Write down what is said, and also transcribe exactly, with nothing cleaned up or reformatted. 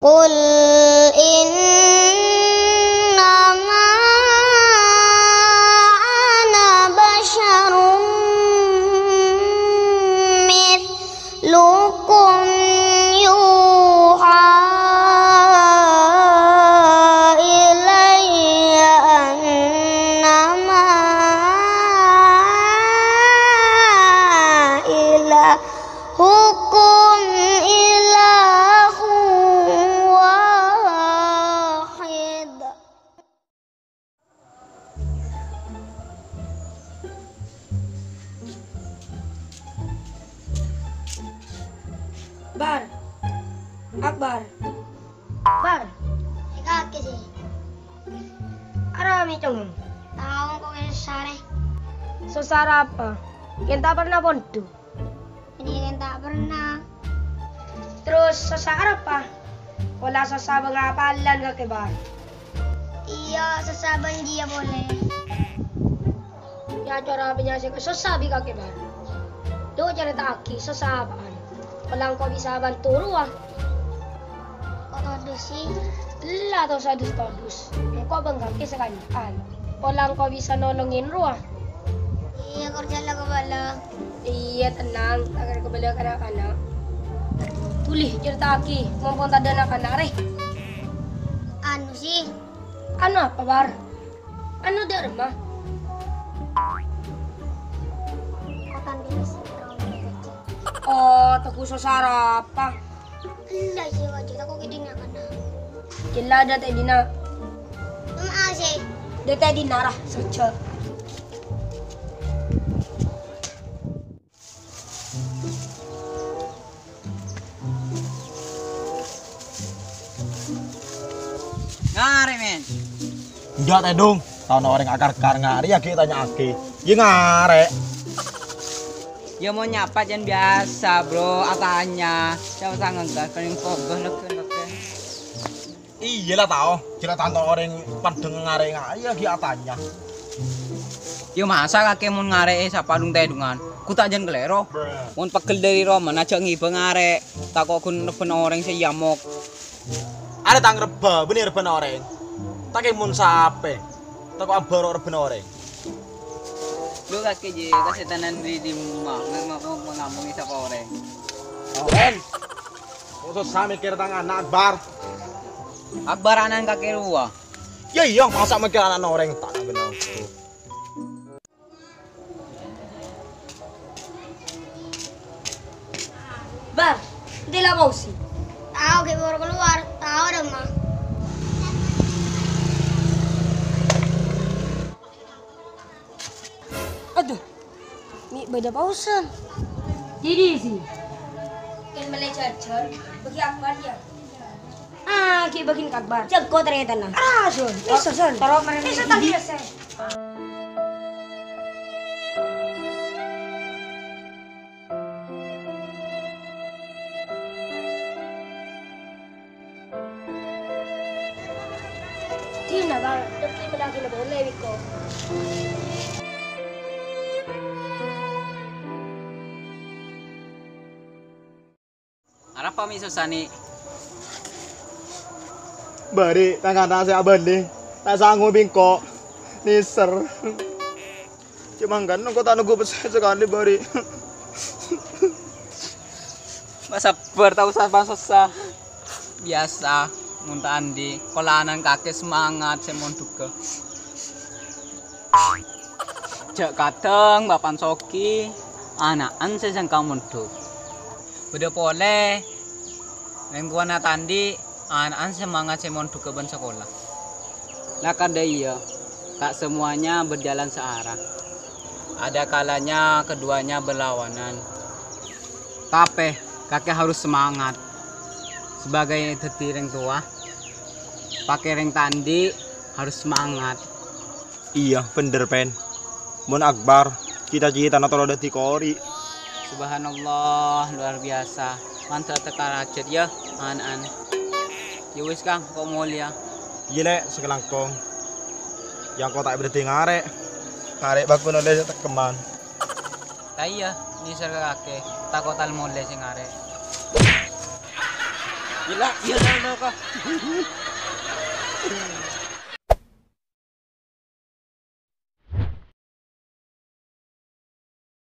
قل إنما أنا بشر مثلكم يوحى إلي أنما إلهكم إله واحد. Bar. Akbar. Bar. Èkakè sè. Arapa mè' congèng? Tao kok sossa rè. Sossa arapa? Kèng ta' pernah pondhuk. Ini kan ta' pernah. Terros sossa arapa? Pola sossa bângapalan kakè, Bar. Iyâ, sossa bân jiyâ polè. Yâ, cora bânnya' sè sossa bi' kakè, Bar. Dhu, carèta'aghi, sossa apaan? Pola engko' bisa bantu rowa. Kok todus sih? Ella, ta' osa dus-todus. Engko' bân kakè sakanca'an. Pola engko' bisa nolongin rowa. Iyâ, kor jhâ' la kabâlâ. Iyâ, tenang, ta' kèra kabâlâ ka na'-kana'. Dhuli, carèta'aghi, mompong tadâ' na'-kana' rè. Anu sih. Anu apa, Bar? Anu dâ' remma. Kotan bilis. Oh, teku sasarapa? Ella, iyâ, wajib tako' ghi' dinna' kana'. Jella dâ' tè dinna'. Coma asè. Dâ' tè dinna' ra, sojjhâ. Ngarè', men. Enjâ', Tèdung. Tao na' orèng akar-kar ngarè', yâ ghi' tanya'aghi. Yâ ngarè'. Yâ, mon nyapa jân biyasa, Bro, atanya. Sapa sè ngangkat, paling fokus, lego, lego. Iyâ la, tao. Jhâ' tanto orèng padâ ngarè' nga-, yâ ghi' atanya. Yâ, masa kakè mon ngarè'è sapa dhung-tèdhungan? Ghu ta' jân kalèro. Mon pegghel dâri romana jhâ' ngibâ ngarè', tako' ghun rebbhâna orèng sè èyamok. Arè ta' ngrebbhâ, bânnè rebbhâna orèng. Ta' kèng mon sapè, tako' abhâro' rebbhâna orèng. Lu kakè jiyâ kasètanan di, di rumah, ngamong-ngamongè sapa orèng. Orèng? Kok sossa mèkkèr tang ana', Akbar? Akbar ana'na kakè rowa. Yâ iyâ, masa mèkkèr ana'na orèng? Ta' kenal. Bar, ente la mausi? Tao, ghi' buru kalowar, tao dâ' emma. Adhu, mè' bâdâ pausan. Didi sih. Kèng mellè jhâjhân, bâgi Akbar yâ. Ah, ghi' bâgiyân Akbar. Jhâgghâ tarètanna. Ah, Son. Bisa, Son. Toro' marèn. Bisa, bisa. Dina, Bang, dâgghi' bâlâghina polè, wiko. Arapa mè' sossa, Ni'? Bâri', tang ana' sè abâli. Ta' sangghup bi' engko'. Nèser. Cè' mangkana engko' ta' nèngghu pèssè sakalè, Bâri'. Ma' sabbhâr, ta' osa ma' sossa. Biyasa, mon ta' andi', polana kakè semangat sè mondhughâ. Jhâ' kadhâng bapa'na soghi, ana'na sè sengka mondhuk. Bâdâ polè, lèngkowanna ta' andi', ana'na semangat sè mondhughâ bân sakola. La kadhâ' iyâ, ta' semuanya berjalan searah. Ada kalanya keduanya berlawanan. Tapè, kakè harus semangat. Sebagai dhâddhi rèng towa, pakèrèng ta' andi' harus semangat. Iyâ, bhender, Pèn. Mon Akbar, cita-citana toro' dhâddhi kori'. Subhanallah, luar biasa. Mantep teka rajât, yâ, ana'na. Yâ wis, Kang, ko' molèya. Iyâ, Lè', sakalangkong. Yâ, engko' ta' berhenti ngarè'. Ngarè' bâkto nolè tekkeman. Ta' iyâ, nèser ka kakè. Tako' ta' molè sè ngarè'. Gila, gila, no, kok.